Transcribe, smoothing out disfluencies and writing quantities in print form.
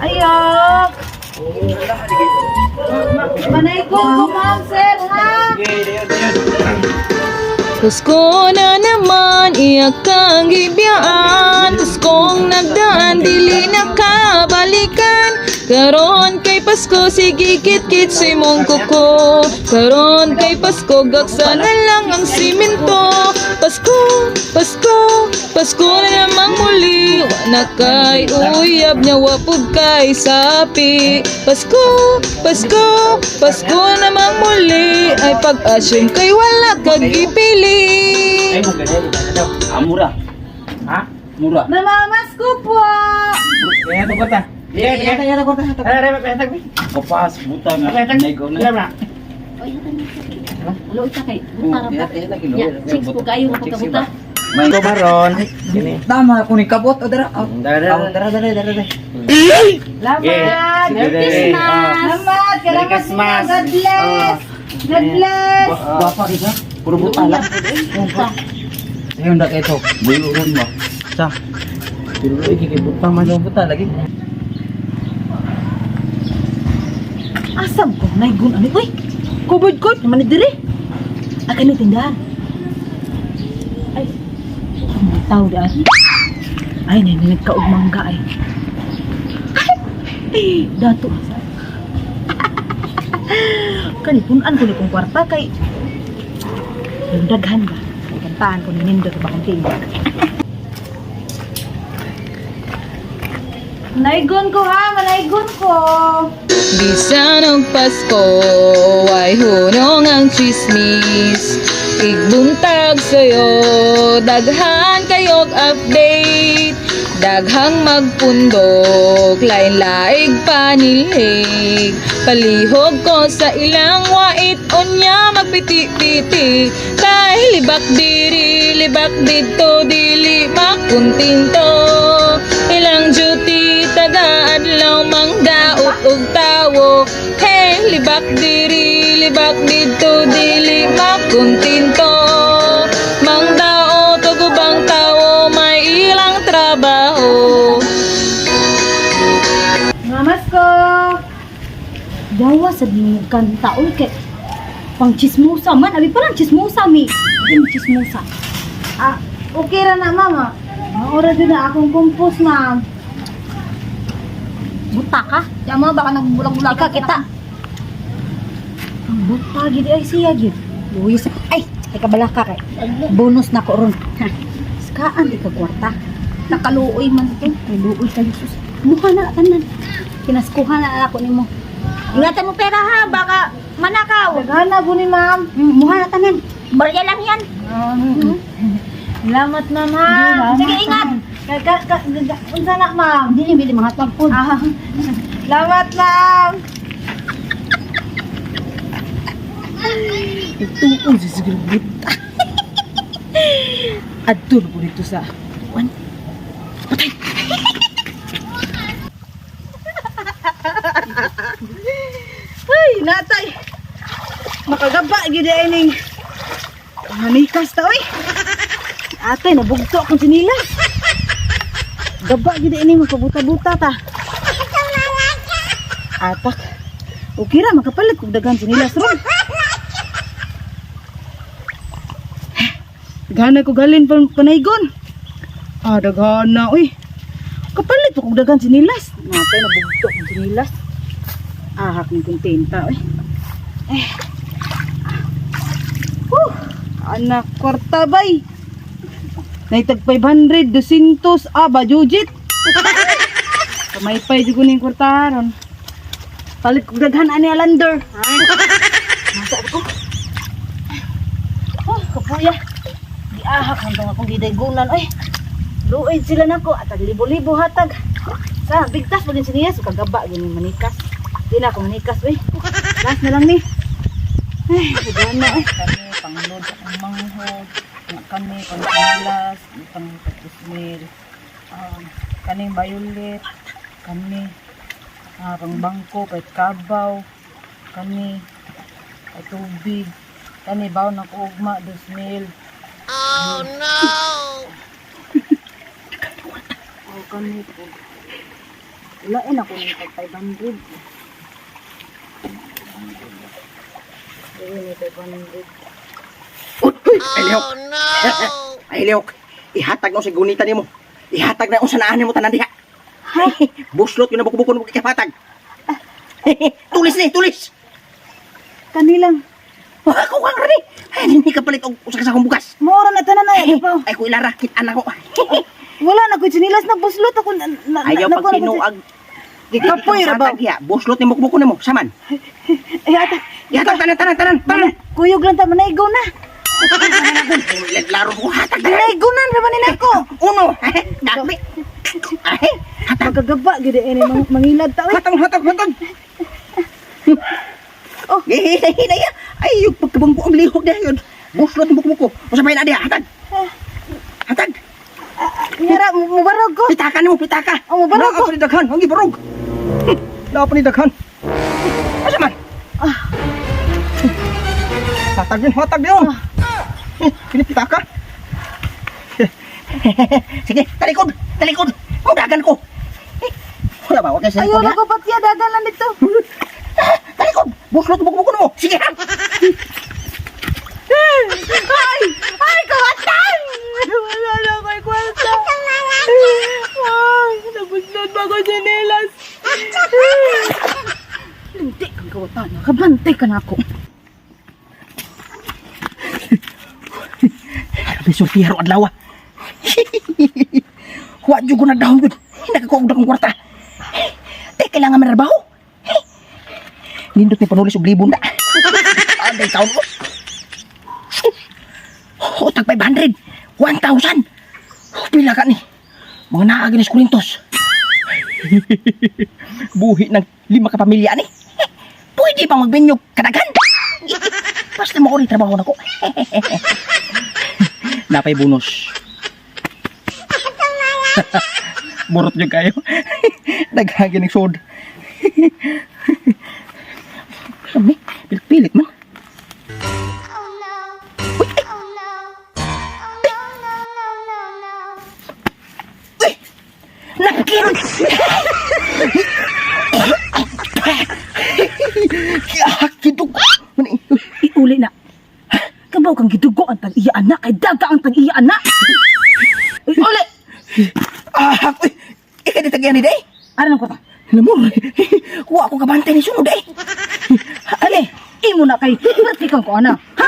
Ayo! Manaygon ko, ma'am, sir, ha? Pasko na naman, iyak kang gibiyaan. Paskong nagdaan, dili na kabalikan. Karon kay Pasko, sige kit-kit sa imong kuko. Karon kay Pasko, gaksa na lang ang simento. Pasko, Pasko, Pasko na namang muli. Wa na kay uyab niya, wapog kay sapi. Pasko, Pasko, Pasko namang muli. Ay pag-asyong kay wala kag ipili. Ay, mo ganyan, di ba na daw? Ah, mura. Ha? Mura. Namamas ko po! Kaya ito kwarta. Iya, iya, kwarta. Kapas, buta nga. Naigo na. Ulo ita kay buta ra ba? Ya, chicks po kayo mapagkabuta. May ko baron. Tama ko ni kabot o dara. Oh, Dara, dara dara dara dara. Salamat! Sige, Merry Christmas! Salamat! Merry Karamat Christmas. ninyo. God bless! God bless! Guwapa kita. Puro buta lang. Ayun dak ito. Buyuron mo. Sa. Pero iki kay buta man daw buta lagi. Asam ko, naigun ani uy. Kubod ko, naman ni dire. Ay kani tindahan. Ay, ang tao daan. Ay, nay nagkaog mangga ay. Ay, dato. Kani punan ko ni kong kwarta kay yung daghan ba? Kay kantaan ko ni nindot ba kong tinda. Manaygon ko ha, manaygon ko. Bisan og Pasko ay hunong ang chismis. Igbuntag sa'yo, daghan kayog update. Daghang magpundok, lain-laig panilig. Palihog ko sa ilang wait, unya magpiti-piti. Kay libak diri, libak didto, dili makuntinto. Ilang duty, taga adlaw mangdaot og tawo. Hey, libak diri, libak didto, dili makuntinto. Mangdaot og ubang tawo, may ilang trabaho. Mamas ko. Dawa sa kanta oy kay pang chismosa man abi parang chismosa mi. Abi mo chismosa. Ah, okay ra na mama. Maura jud na akong compose, ma'am. Buta ka? Tama, baka nagbulag-bulag Ika kita. Ang buta gid ay siya gid. Luis. Ay, ay kabalaka kay. Bonus na ko ron. Ha. Skaan di ka kwarta? Nakaluoy man to. Ay luoy kayo sus. Mukha na tanan. Kinaskuhan na ako nimo. Ingatan mo pera ha, baka manakaw. Daghan na guni, ma'am. Mukha na tanan. Barya lang yan. Salamat, ma'am. Ha. Sige, ingat. Ka, ka, ka, unsa na, ma'am? Dili bili mga tagpod. Ah, salamat, ma'am. Nagtuon si siguro buta. Adto na po dito sa tuwan. Ay, natay. Makagaba gyud ay ning manikas ta oy. Atay nabugto akong sinilas. Gaba gyud ay ning makabuta-buta ta. Atak. Okay ra makapalit kog daghan sinilas ron. Daghan na ko galin panaygon. Ah, daghan na uy. Kapalit pa kog daghan sinilas. Natay nabugto akong sinilas. Ahak ng kontenta eh. Eh. Whew! Anak, kwarta bay. Naitag 500, 200, ah, ba, jujit. Kamaypay, di ko na yung kwarta ron. Palit kong daghan ani alander. Nasa ako. Oh, kapuya. Di ahak hanggang akong gidaygunan oy. Luoy sila nako at ang libo-libo hatag. Sa bigtas pa din siniya so kagaba gini manikas. Di na ako manikas uy. Last na lang ni. Ay, daghan na eh. Kami panglod ang manghod, kami pangkalas, pang pagkusmil, kaning violet, kami pang bangko, kahit kabaw, kami ay tubig, kani baw na ko ugma, 2,000. Oh no! Oh, kani Gamit ko. Wala na ko ng tag 500. Ayun, may 500. Ay, lihok. Ay, lihok. Ihatag na sa gunita nimo. Ihatag na unsa naan nimo tanan diha. Buslot yun na buko-buko mo kipatag. Tulis ni, tulis. Kanilang. Ako kang rani. Ay, hindi ka palit og usa ka sakong bugas. Maura na tanan ay pa. Ay, ko ilara, kit-an ako. Wala na ko chinilas na buslot ako na, na, Ayaw na, pag tinuag. Gikapoy ra ba? Diha, buslot ni buko-buko nimo, saman. Eh ata, Ihatag tanan tanan tanan tanan. kuyog lang ta manaigo na. Laro ko hatag tanan. Manaigo na ra ba ni nako? Uno. Dami. Ay, hatag. Magagaba gid ini mangilad ta oy. Hatag hatag hatag. Oh. Hinay hinay. Ay, yung pagkabangko ang lihok dahil yun. Buslot ni buko-buko. Usa pa na diha, hatag. Hatag. Ngara mubarog ko. Pitaka nimo, pitaka. Oh, mubarog Naa pa ni daghan, ang gibarog. Naa pa ni daghan. Asa man? Ah. Hatag yun, hatag yun. Eh, kini pitaka. Sige, talikod, talikod. Mudagan ko. Eh, wala ba? Okay, Ayaw na ko patya dagan lang dito. Talikod. Buslot buko-buko mo. Sige, ha. Ay! Ay, kawatan! Wala na ako'y kwarta. Ay, nabuslot ba ko chinelas? Linti kang kawatan. Kabantay ka na ako. Grabe sulti haro adlaw. Wa jud ko nagdahom jud. Nakakuog na kong kwarta. Te kailangan man trabaho. Nindot ni panulis og libon na. Anday taon ko. Sus. Utag 500. 1,000. Pila ka ni. Mga naagi ni Kurintos. Buhi ng lima ka pamilya ni. Pwede bang magbinyog kadaghan? Basta mo rin trabaho na ko. Napay bonus. Burot nyo kayo. Naghagi ng sword. Kami, pilit-pilit man. Uy, ay! Uy! Napkiron! Kidug! Iuli na. Kabaw kang gidugo ang tag-iya anak kay daga ang tag-iya anak. Iuli. Ah, uy! Ikaw di tagyan ni day? Ara nang kwarta. Lamor! Wa ko kabantay ni sunod eh. Ale, imo na kay perti kang ko ana. Ha?